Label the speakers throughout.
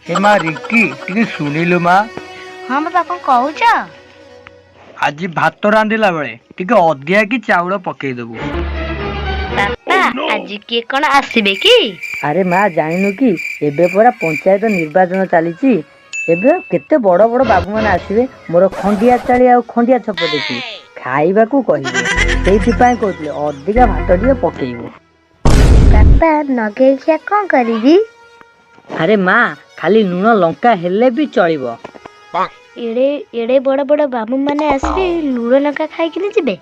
Speaker 1: ହେ ମା ରିଙ୍କି, ଟିକେ ଶୁଣିଲୁ ମା?
Speaker 2: ହଁ ବାପା, କଣ କହୁଛ?
Speaker 1: ଆଜି ଭାତ ରାନ୍ଧିଲା ବେଳେ ଟିକେ ଅଧିକା କି ଚାଉଳ ପକେଇଦବୁ।
Speaker 2: ବାପା, ଆଜି କିଏ କଣ ଆସିବେ କି?
Speaker 3: ଆରେ ମା, ଜାଣିନୁ କି, ଏବେ ପରା ପଞ୍ଚାୟତ ନିର୍ବାଚନ ଚାଲିଛି। ଏବେ କେତେ ବଡ଼ ବଡ଼ ବାବୁମାନେ ଆସିବେ, ମୋର ଖଣ୍ଡିଆ ଚାଳି ଆଉ ଖଣ୍ଡିଆ ଛପ ଦେଖି ଖାଇବାକୁ କହିବେ। ସେଇଥିପାଇଁ କହୁଥିଲି ଅଧିକା ଭାତ ଟିକେ ପକେଇବୁ।
Speaker 2: ବାପା, ନଗେଇ ଖିଆ କଣ କରିବି?
Speaker 3: ଆରେ ମା, ଖାଲି ଲୁଣ ଲଙ୍କା ହେଲେ ବି ଚଳିବ।
Speaker 2: ଏଡ଼େ ଏଡ଼େ ବଡ଼ ବଡ଼ ବାବୁ ମାନେ ଆସିବେ, ଲୁଣ ଲଙ୍କା ଖାଇକିନି ଯିବେ?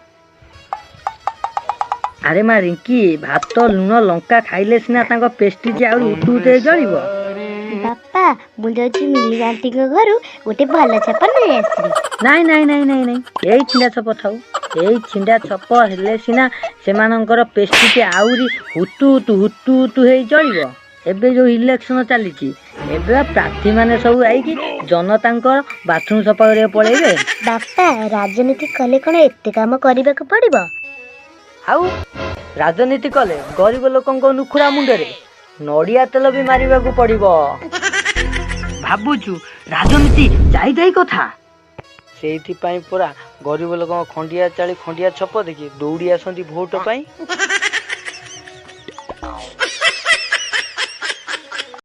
Speaker 3: ଆରେ ମା ରିଙ୍କି, ଭାତ ଲୁଣ ଲଙ୍କା ଖାଇଲେ ସିନା ତାଙ୍କ ପେଷ୍ଟିଜି ଆହୁରି ଉତୁ ଉତୁ ହେଇ ଜଳିବ।
Speaker 2: ବାପା, ମୁଁ ଯାଉଛି ମିଲି ଆଣ୍ଟିଙ୍କ ଘରୁ ଗୋଟେ ଭଲ ଛାପ ନେଇ ଆସିବି।
Speaker 3: ନାଇଁ ନାଇଁ ନାଇଁ ନାଇଁ ନାଇଁ, ଏଇ ଛିଣ୍ଡା ଛପ ଥାଉ। ଏଇ ଛିଣ୍ଡା ଛପ ହେଲେ ସିନା ସେମାନଙ୍କର ପେଷ୍ଟିଟି ଆହୁରି ହୁତୁ ହୁତୁ ହୁତୁ ହୁତୁ ହେଇ ଜଳିବ। ଏବେ ଯୋଉ ଇଲେକ୍ସନ ଚାଲିଛି, ଏବେ ପ୍ରାର୍ଥୀମାନେ ସବୁ ଆଇକି ଜନତାଙ୍କର ବାଥରୁମ ସଫା କରିବାକୁ ପଳେଇବେ।
Speaker 2: ବାପା, ରାଜନୀତି କଲେ କଣ ଏତେ କାମ କରିବାକୁ ପଡିବ?
Speaker 3: ଆଉ ରାଜନୀତି କଲେ ଗରିବ ଲୋକଙ୍କ ନୁଖୁରା ମୁଣ୍ଡରେ ନଡ଼ିଆ ତେଲ ବି ମାରିବାକୁ ପଡ଼ିବ। ଭାବୁଛୁ ରାଜନୀତି ଯାଇଯାଇ କଥା?
Speaker 1: ସେଇଥିପାଇଁ ପରା ଗରିବ ଲୋକଙ୍କ ଖଣ୍ଡିଆ ଚାଳି ଖଣ୍ଡିଆ ଛପ ଦେଖି ଦୌଡ଼ି ଆସନ୍ତି ଭୋଟ ପାଇଁ।